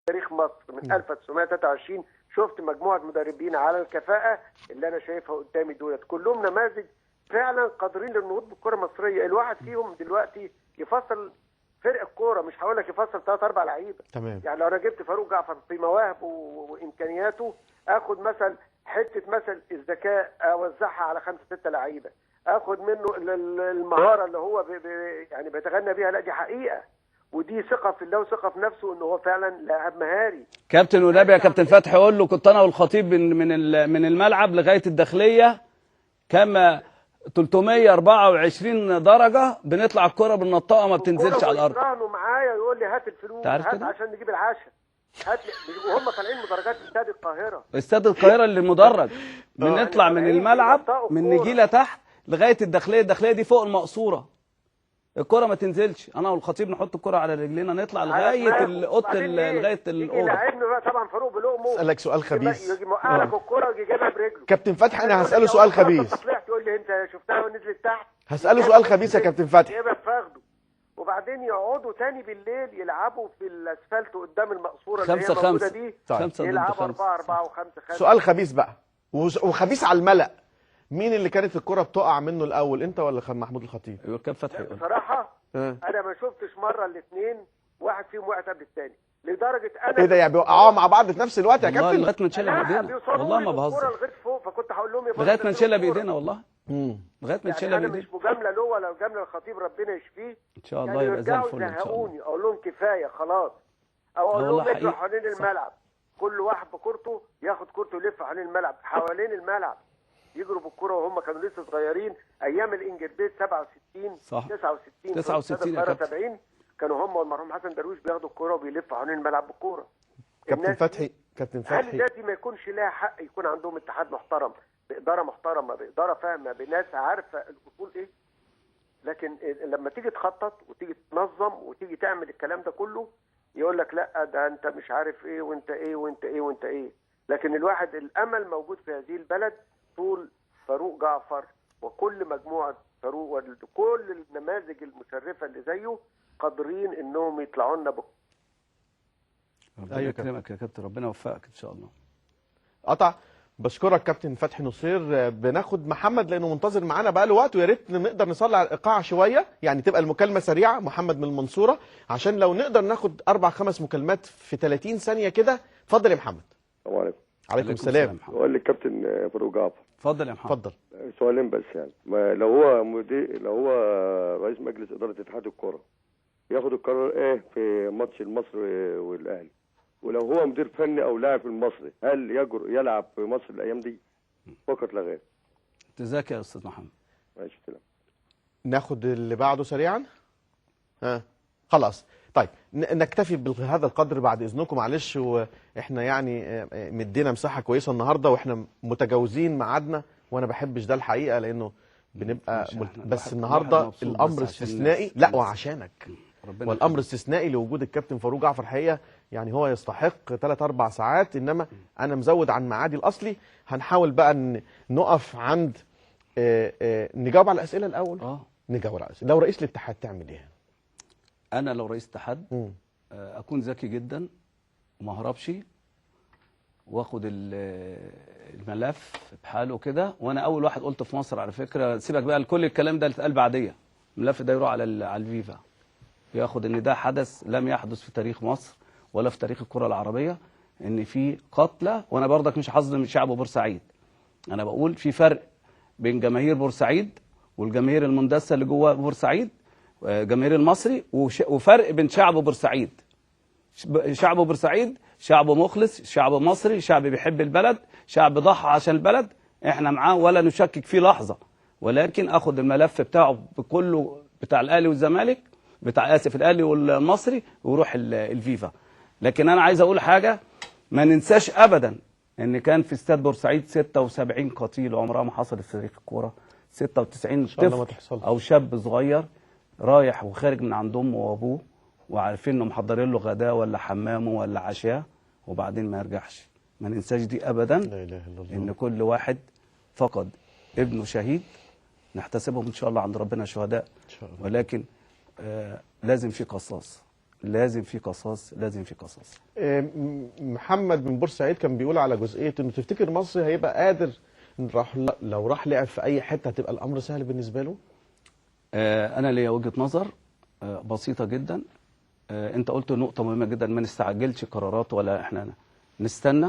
تاريخ مصر من 1923 شفت مجموعة مدربين على الكفاءة اللي انا شايفها قدامي دولت، كلهم نماذج فعلا قادرين للنهوض بالكرة المصرية. الواحد فيهم دلوقتي يفصل فرق الكورة، مش هقول لك يفصل 3 4 لعيبة. تمام. يعني لو انا جبت فاروق جعفر في مواهبه وامكانياته، اخد مثلا حتة مثلا الذكاء اوزعها على 5 6 لعيبة، اخد منه المهارة اللي هو يعني بيتغنى بيها. لا دي حقيقة، ودي ثقة في الله وثقه في نفسه ان هو فعلا لاعب مهاري. كابتن ونبي يا كابتن فتحي قول له كنت انا والخطيب من الملعب لغاية الداخلية كما 324 درجه بنطلع الكره بالنطاقه ما بتنزلش على الارض. يتراهنوا معايا يقول لي هات الفلوس، هات عشان نجيب العشاء، هات، وهم طالعين مدرجات استاد القاهرة. استاد القاهرة اللي مدرج، بنطلع من الملعب من نجيله تحت لغاية الداخلية، الداخلية دي فوق المقصورة، الكره ما تنزلش، انا والخطيب نحط الكره على رجلينا نطلع لغاية الاوضة، لغاية الاوضة. لاعبنا بقى طبعا فاروق بلقمه. اسالك سؤال خبيث. يجي موقع لك الكره ويجي جايبها برجله. كابتن فتحي انا هساله سؤال خبيث. طلعت يقول لي انت شفتها ونزلت تحت. هساله سؤال خبيث يا كابتن فتحي. جايبها بفخده. وبعدين يقعدوا تاني بالليل يلعبوا في الاسفلت قدام المقصورة اللي هي موجودة دي. 5 يلعبوا 4 4 و5 5. سؤال خبيث بقى، وخبيث على الملأ. مين اللي كانت الكرة بتقع منه الأول، أنت ولا محمود الخطيب؟ ايوه كابتن فتحي. بصراحة أنا ما شفتش مرة الاثنين واحد فيهم وقع قبل الثاني، لدرجة أنا إيه ده يعني بيوقعوها مع بعض في نفس الوقت يا كابتن؟ لغاية ما نشيلها بإيدينا، والله ما بهزر. الكرة لغاية فوق، فكنت هقول لهم لغاية ما نشيلها بإيدينا والله. لغاية ما نشيلها بإيدينا. أنا مش مجاملة له ولا مجاملة للخطيب، ربنا يشفيه إن شاء الله، يبقى زي الفل إن شاء الله. أقول لهم كفاية خلاص، أو أقول لهم اجروا حوالين الملعب، كل واحد بكورته ياخد كورته يلف حوالين الملعب، حوالين الملعب يجروا بالكرة وهم كانوا لسه صغيرين ايام الانجلبيت 67 صح. 69 69 يا كابتن 70 كانوا هم والمرحوم حسن درويش بياخدوا الكرة وبيلفوا حوالين الملعب بالكرة. كابتن فتحي، كابتن فتحي، هل دي ما يكونش لها حق يكون عندهم اتحاد محترم، بادارة محترمه، بادارة فاهمه، بناس عارفه الاصول ايه؟ لكن لما تيجي تخطط وتيجي تنظم وتيجي تعمل الكلام ده كله يقول لك لا ده انت مش عارف ايه وانت ايه وانت ايه وانت ايه. لكن الواحد الامل موجود في هذه البلد طول فاروق جعفر وكل مجموعة فاروق وكل النماذج المشرفة اللي زيه قادرين انهم يطلعوا لنا بكره. ربنا يكرمك يا كابتن، ربنا يوفقك ان شاء الله. قطع. بشكرك كابتن فتحي نصير. بناخد محمد لانه منتظر معانا بقى له وقت، ويا ريت نقدر نصلي على الايقاع شوية، يعني تبقى المكالمة سريعة. محمد من المنصورة، عشان لو نقدر ناخد 4 5 مكالمات في 30 ثانية كده. اتفضل يا محمد. السلام عليكم. عليكم السلام. سؤال للكابتن فاروق جعفر. اتفضل يا محمد. اتفضل. سؤالين بس، يعني ما لو هو مدير، لو هو رئيس مجلس ادارة اتحاد الكورة ياخد القرار ايه في ماتش المصري والاهلي؟ ولو هو مدير فني او لاعب في المصري هل يجرؤ يلعب في مصر الايام دي؟ فقط لا غير. جزاك يا استاذ محمد. ماشي تمام. ناخد اللي بعده سريعا. ها خلاص. طيب نكتفي بهذا القدر بعد اذنكم، معلش، واحنا يعني مدينا مساحة كويسة النهارده واحنا متجاوزين ميعادنا، وانا بحبش ده الحقيقة لانه بنبقى بس النهارده الامر استثنائي. لا وعشانك، والامر استثنائي لوجود الكابتن فاروق جعفر حقيقة، يعني هو يستحق 3 4 ساعات، انما انا مزود عن ميعادي الاصلي. هنحاول بقى نقف عند نجاوب على الاسئلة الاول. نجاوب على الاسئلة. لو رئيس الاتحاد تعمل ايه؟ انا لو رئيس اتحاد اكون ذكي جدا وما اهربش، واخد الملف بحاله كده. وانا اول واحد قلت في مصر على فكرة، سيبك بقى لكل الكلام ده اللي اتقال بعديه، الملف ده يروح على الفيفا، ياخد ان ده حدث لم يحدث في تاريخ مصر ولا في تاريخ الكره العربية، ان في قتلى. وانا برضك مش هظلم شعب بورسعيد، انا بقول في فرق بين جماهير بورسعيد والجماهير المندسه اللي جوه بورسعيد، جماهير المصري، وفرق بين شعب بورسعيد. شعب بورسعيد شعب مخلص، شعب مصري، شعب بيحب البلد، شعب ضحى عشان البلد، احنا معاه ولا نشكك فيه لحظة. ولكن اخد الملف بتاعه بكله، بتاع الاهلي والزمالك، بتاع اسف الاهلي والمصري، ويروح الفيفا. لكن انا عايز اقول حاجة، ما ننساش ابدا ان كان في استاد بورسعيد 76 قتيل، عمرها ما حصلت في تاريخ الكورة. 96 طفل او شاب صغير رايح وخارج من عند امه وابوه، وعارفين انه محضرين له غداة ولا حمامه ولا عشاء، وبعدين ما يرجعش. ما ننساش دي ابدا. لا اله الا الله. ان كل واحد فقد ابنه شهيد نحتسبهم ان شاء الله عند ربنا شهداء، إن شاء الله. ولكن لازم في قصاص. لازم في قصاص، لازم في قصاص. محمد من بورسعيد كان بيقول على جزئية انه تفتكر مصري هيبقى قادر راح لو راح لعب في اي حتة هتبقى الامر سهل بالنسبة له؟ انا ليا وجهه نظر بسيطة جدا. انت قلت نقطة مهمة جدا، ما نستعجلش قرارات ولا احنا نستنى.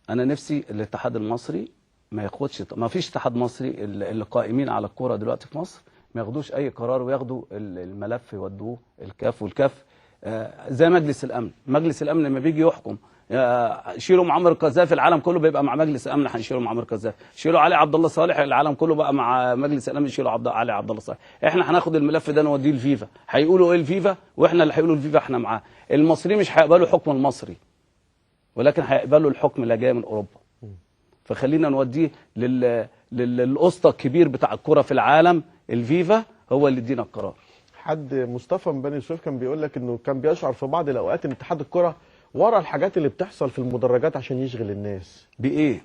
انا نفسي الاتحاد المصري ما ياخدش، ما فيش اتحاد مصري، اللي قائمين على الكورة دلوقتي في مصر ما ياخدوش اي قرار وياخدوا الملف يودوه الكاف، والكاف زي مجلس الامن. مجلس الامن لما بيجي يحكم شيلوا معمر القذافي، العالم كله بيبقى مع مجلس الامن، هنشيلوا معمر القذافي. شيلوا علي عبد الله صالح، العالم كله بقى مع مجلس الامن، شيلوا علي عبد الله صالح. احنا هناخد الملف ده نوديه الفيفا، هيقولوا ايه الفيفا، واحنا اللي هيقولوا الفيفا احنا معاه. المصريين مش هيقبلوا حكم المصري، ولكن هيقبلوا الحكم اللي جاي من اوروبا. فخلينا نوديه للاسطى الكبير بتاع الكره في العالم، الفيفا، هو اللي يدينا القرار. حد مصطفى من بني سويف كان بيقول لك انه كان بيشعر في بعض الاوقات ان اتحاد الكره ورا الحاجات اللي بتحصل في المدرجات عشان يشغل الناس. بايه؟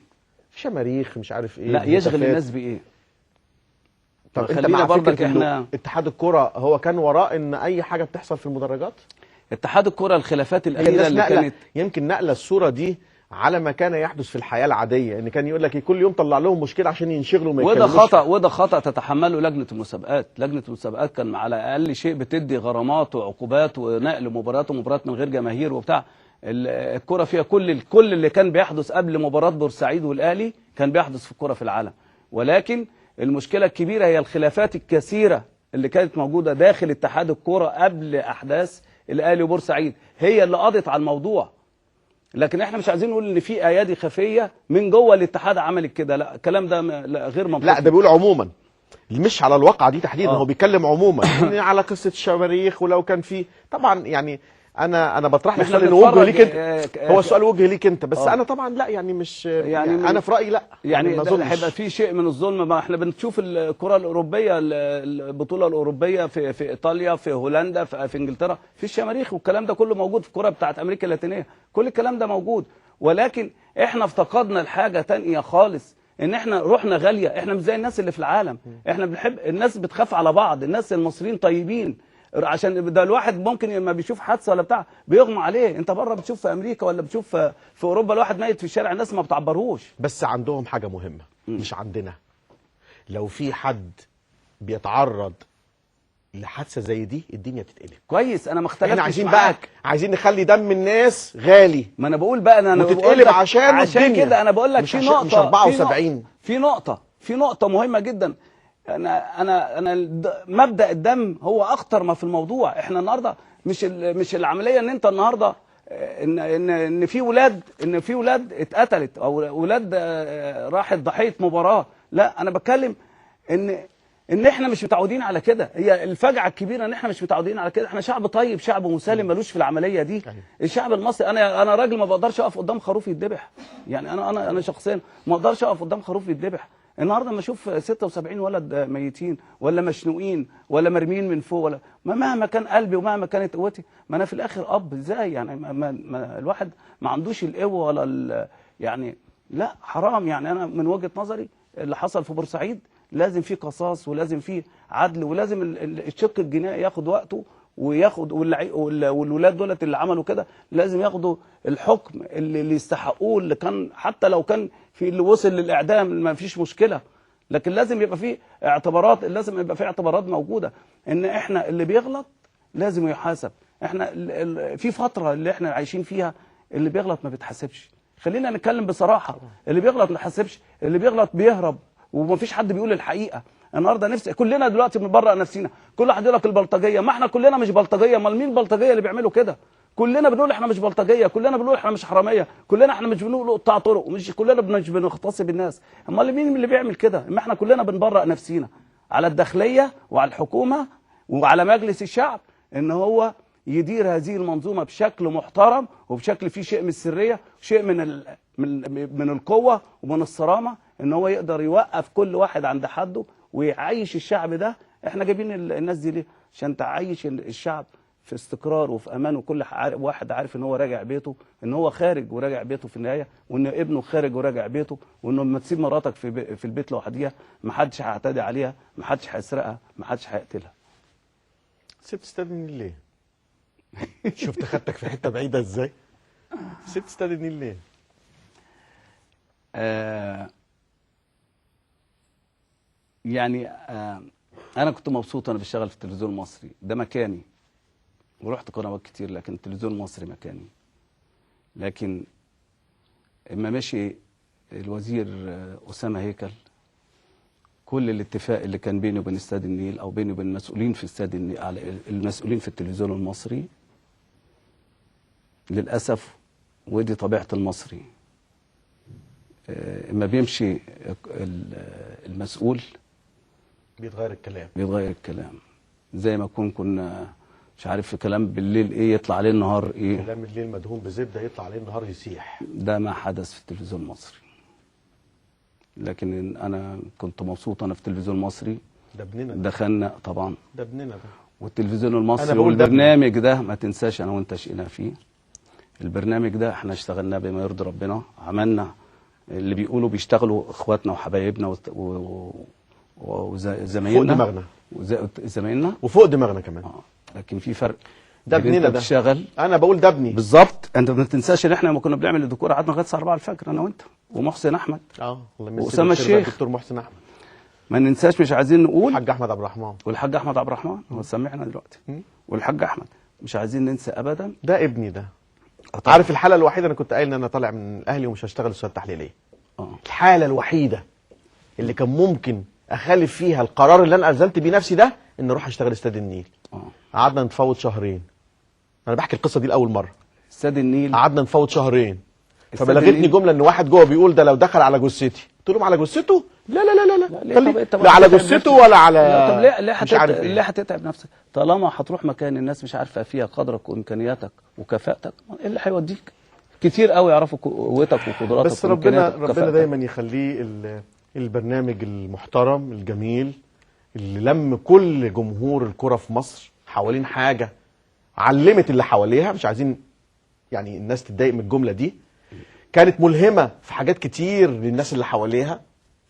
شماريخ مش عارف ايه. لا يشغل الناس بايه؟ طب انت مع فكرة احنا اتحاد الكره هو كان وراء ان اي حاجة بتحصل في المدرجات؟ اتحاد الكره الخلافات الاخيرة اللي كانت يمكن نقله الصورة دي على ما كان يحدث في الحياة العادية، ان كان يقول لك كل يوم طلع لهم مشكلة عشان ينشغلوا ما يتكلموش. وده خطا، وده خطا تتحمله لجنة المسابقات. لجنة المسابقات كان على اقل شيء بتدي غرامات وعقوبات ونقل مباريات ومباريات من غير جماهير وبتاع. الكره فيها كل اللي كان بيحدث قبل مباراة بورسعيد والاهلي كان بيحدث في الكره في العالم، ولكن المشكلة الكبيرة هي الخلافات الكثيرة اللي كانت موجودة داخل اتحاد الكره قبل احداث الاهلي وبورسعيد، هي اللي قضت على الموضوع. لكن احنا مش عايزين نقول ان في ايادي خفيه من جوه الاتحاد عملت كده، لا الكلام ده غير منطقي. لا ده بيقول عموما، مش على الواقعة دي تحديدا. هو بيتكلم عموما على قصة الشماريخ، ولو كان في طبعا يعني انا بطرح لك السؤال انه وجه ليك انت، هو السؤال وجه ليك انت بس. انا طبعا لا يعني مش يعني انا في رايي لا يعني هيبقى في شيء من الظلم. ما احنا بنشوف الكره الاوروبية، البطولة الاوروبية في ايطاليا، في هولندا، في انجلترا، في الشماريخ والكلام ده كله موجود. في الكره بتاعت امريكا اللاتينية كل الكلام ده موجود، ولكن احنا افتقدنا لحاجة ثانية خالص، ان احنا روحنا غالية. احنا مش زي الناس اللي في العالم، احنا بنحب الناس، بتخاف على بعض، الناس المصريين طيبين، عشان ده الواحد ممكن لما بيشوف حادثه ولا بتاع بيغمى عليه. انت بره بتشوف في امريكا ولا بتشوف في اوروبا الواحد ميت في الشارع الناس ما بتعبرهوش. بس عندهم حاجة مهمة مش عندنا، لو في حد بيتعرض لحادثة زي دي الدنيا تتقلب. كويس، انا ما اختلفتش. احنا عايزين بقى، عايزين نخلي دم الناس غالي. ما انا بقول بقى انا وتتقلب عشان كده انا بقول لك في نقطة، مش 74، في نقطة مهمة جدا. انا انا انا مبدأ الدم هو اخطر ما في الموضوع. احنا النهارده مش العملية ان انت النهارده ان ان ان في ولاد، ان في ولاد اتقتلت او ولاد راحت ضحية مباراة، لا انا بتكلم ان احنا مش متعودين على كده. هي الفجعه الكبيرة ان احنا مش متعودين على كده. احنا شعب طيب، شعب مسالم، ملوش في العملية دي. الشعب المصري، انا راجل ما بقدرش اقف قدام خروف يتذبح، يعني انا شخصيا ما اقدرش اقف قدام خروف يتذبح. النهارده لما اشوف 76 ولد ميتين ولا مشنوقين ولا مرميين من فوق، ولا مهما كان قلبي ومهما كانت قوتي، ما انا في الاخر اب. ازاي يعني؟ ما الواحد ما عندوش القوة ولا يعني لا حرام. يعني انا من وجهه نظري اللي حصل في بورسعيد لازم فيه قصاص، ولازم فيه عدل، ولازم الشق الجنائي ياخد وقته وياخد، والولاد دولت اللي عملوا كده لازم ياخدوا الحكم اللي يستحقوه، اللي كان حتى لو كان في اللي وصل للاعدام ما فيش مشكلة، لكن لازم يبقى فيه اعتبارات، لازم يبقى فيه اعتبارات موجودة ان احنا اللي بيغلط لازم يحاسب. احنا في فترة اللي احنا عايشين فيها اللي بيغلط ما بيتحاسبش. خلينا نتكلم بصراحة، اللي بيغلط ما بيتحاسبش، اللي بيغلط بيهرب ومفيش حد بيقول الحقيقة. النهارده نفسي كلنا دلوقتي بنبرأ نفسنا، كل واحد يقول لك البلطجيه، ما احنا كلنا مش بلطجيه، امال مين البلطجيه اللي بيعملوا كده؟ كلنا بنقول احنا مش بلطجيه، كلنا بنقول احنا مش حرامية، كلنا احنا مش بنقول قطاع طرق، ومش كلنا مش بنغتصب الناس، امال مين اللي بيعمل كده؟ ما احنا كلنا بنبرأ نفسينا على الداخلية وعلى الحكومة وعلى مجلس الشعب ان هو يدير هذه المنظومة بشكل محترم وبشكل فيه شيء من السرية، شيء من القوة ومن الصرامه، ان هو يقدر يوقف كل واحد عند حده ويعيش الشعب ده. احنا جايبين الناس دي ليه؟ عشان تعيش الشعب في استقرار وفي امان، وكل واحد عارف ان هو راجع بيته، ان هو خارج وراجع بيته في النهاية، وان ابنه خارج وراجع بيته، وانه لما تسيب مراتك في البيت لوحديها ما حدش هيعتدي عليها، ما حدش هيسرقها، ما حدش هيقتلها. سبت استاد النيل ليه؟ شفت خدتك في حتة بعيدة ازاي؟ سبت استاد النيل ليه؟ يعني انا كنت مبسوط انا بشتغل في التلفزيون المصري، ده مكاني، ورحت قنوات كتير لكن التلفزيون المصري مكاني. لكن اما مشي الوزير اسامة هيكل، كل الاتفاق اللي كان بيني وبين استاد النيل او بيني وبين المسؤولين في استاد النيل، على المسؤولين في التلفزيون المصري، للاسف ودي طبيعة المصري، اما بيمشي المسؤول بيتغير الكلام، بيتغير الكلام. زي ما كنا مش عارف في كلام بالليل ايه يطلع عليه النهار ايه، كلام الليل مدهون بزبده يطلع عليه النهار يسيح. ده ما حدث في التلفزيون المصري. لكن انا كنت مبسوط انا في التلفزيون المصري. ده ابننا، دخلنا طبعا، ده ابننا ده. والتلفزيون المصري والبرنامج ده ما تنساش انا وانت شقينا فيه. البرنامج ده احنا اشتغلناه بما يرضي ربنا، عملنا اللي بيقولوا بيشتغلوا اخواتنا وحبايبنا وزمايلنا فوق دماغنا، زمايلنا وفوق دماغنا كمان. لكن في فرق، ده ابننا ده. بتشتغل، انا بقول ده ابني بالظبط. انت ما تنساش ان احنا لما كنا بنعمل الديكور قعدنا لغاية الساعة 4 الفجر انا وانت ومحسن احمد، واسامة الشيخ، دكتور محسن احمد، ما ننساش، مش عايزين نقول الحاج احمد عبد الرحمن، والحاج احمد عبد الرحمن هو سمعنا دلوقتي، والحاج احمد مش عايزين ننسى ابدا. ده ابني ده. عارف الحالة الوحيدة انا كنت قايل ان انا طالع من الاهلي ومش هشتغل استاذ تحليلية. الحالة الوحيدة اللي كان ممكن اخالف فيها القرار اللي انا الزمت بيه نفسي ده، ان اروح اشتغل استاد النيل. قعدنا نتفاوض شهرين. انا بحكي القصة دي لاول مرة. استاد النيل قعدنا نفاوض شهرين، فبلغتني جملة ان واحد جوه بيقول ده لو دخل على جثتي. قلت لهم على جثته؟ لا لا لا لا لا، لا على جثته ولا على. طب ليه ليه هتتعب نفسك؟ طالما هتروح مكان الناس مش عارفه فيها قدرك وامكانياتك وكفاءتك، ايه اللي هيوديك؟ كتير قوي يعرفوا قوتك وقدراتك. بس ربنا دايما يخليه البرنامج المحترم الجميل اللي لم كل جمهور الكرة في مصر حوالين حاجة علمت اللي حواليها. مش عايزين يعني الناس تتضايق من الجملة دي، كانت ملهمة في حاجات كتير للناس اللي حواليها.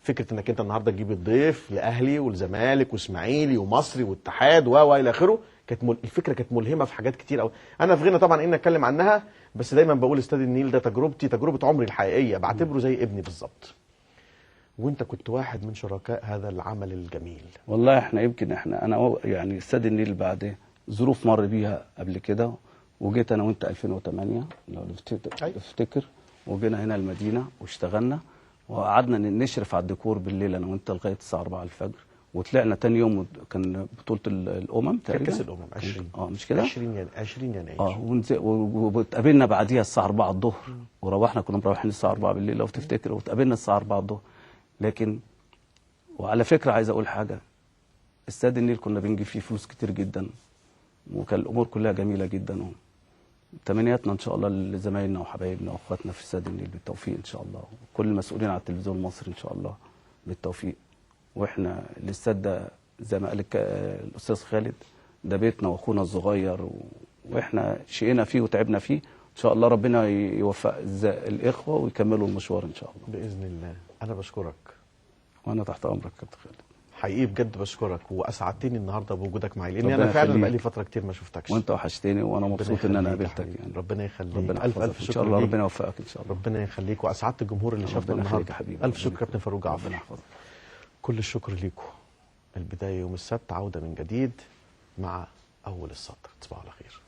فكرة انك انت النهارده تجيب الضيف لاهلي والزمالك واسماعيلي ومصري والاتحاد و الى اخره، كانت الفكرة كانت ملهمة في حاجات كتير قوي. انا في غنى طبعا ان اتكلم عنها، بس دايما بقول استاد النيل ده تجربتي، تجربه عمري الحقيقية، بعتبره زي ابني بالظبط. وانت كنت واحد من شركاء هذا العمل الجميل. والله احنا يمكن احنا انا يعني استاد النيل بعد ظروف مر بيها قبل كده، وجيت انا وانت 2008 لو تفتكر، وجينا هنا المدينة واشتغلنا وقعدنا نشرف على الديكور بالليل انا وانت لغاية الساعة 4 الفجر، وطلعنا تاني يوم كان بطوله الامم تقريبا، كاس الامم 20 مش كده، 20 يناير واتقابلنا بعديها الساعة 4 الظهر وروحنا، كنا مروحين الساعة 4 بالليل لو تفتكر، واتقابلنا الساعة 4 الظهر. لكن وعلى فكرة عايز اقول حاجة، استاد النيل كنا بنجيب فيه فلوس كتير جدا، وكان الامور كلها جميلة جدا. تمنياتنا ان شاء الله لزمايلنا وحبايبنا واخواتنا في استاد النيل بالتوفيق ان شاء الله، وكل المسؤولين على التلفزيون المصري ان شاء الله بالتوفيق. واحنا الاستاد ده زي ما قال الاستاذ خالد، ده بيتنا واخونا الصغير، واحنا شقينا فيه وتعبنا فيه. ان شاء الله ربنا يوفق الاخوة ويكملوا المشوار ان شاء الله باذن الله. انا بشكرك، وانا تحت امرك كابتن خالد. حقيقي بجد بشكرك، واسعدتني النهارده بوجودك معي، لان انا فعلا بقالي فترة كتير ما شفتكش، وانت وحشتني، وانا مبسوط ان انا قابلتك يعني. ربنا يخليك، ربنا الف الف شكر ان شاء الله، ربنا يوفقك ان شاء الله. ربنا يخليك، واسعدت الجمهور اللي شافنا النهارده. الف شكر كابتن فاروق جعفر، ربنا يحفظك. كل الشكر ليكم. البداية يوم السبت، عوده من جديد مع اول السطر. تصبحوا على خير.